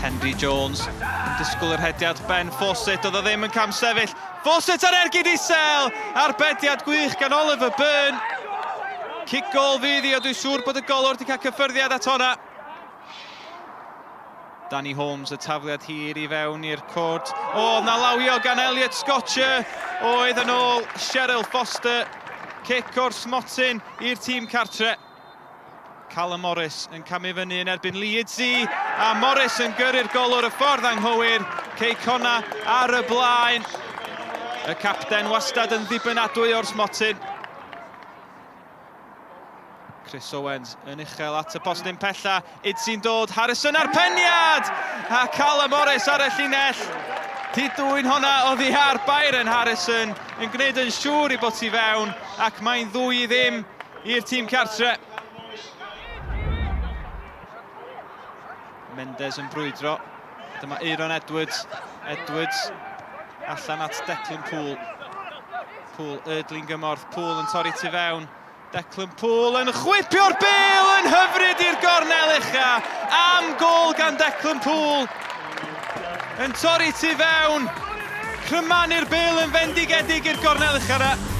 Henry Jones yn disgwyl yr hediad Ben Fawcett, oedd o ddim yn camsefyll. Fawcett ar ergyd isel! Arbediad gwych gan Oliver Byrne. Cic gol fydd hi, ond dwi'n siŵr bod y golwr wedi cael cyffyrddiad at honna. Danny Holmes, y tafliad hir i fewn i'r cwrt. O, na lawio gan Elliot Scotcher oedd yn ôl Cheryl Foster. Cic o'r smotyn i'r tîm cartre. Callum Morris yn camu fyny yn erbyn Leedsi, a Morris yn gyrru'r golwr y ffordd anghywir. Cei Connah ar y blaen. Y capten wastad yn ddibynadwy o'r smotyn. Chris Owens yn uchel at y postyn pella. Idsi'n dod, Harrison ar peniad! A Callum Morris ar y llinell. Di dwyn honna oddi ar Byron Harrison yn gwneud yn siŵr i bod ti fewn ac mae'n 2-0 i'r tîm cartre. Mendes yn brwydro. Dyma Aaron Edwards. Edwards allan at Declan Poole. Poole, Erdling gymorth. Poole yn torri tu fewn. Declan Poole yn chwipio'r bêl yn hyfryd i'r gornel ucha. Am gôl gan Declan Poole. Yn torri tu fewn. Crymanu'r bêl yn fendigedig i'r gornel ucha yna.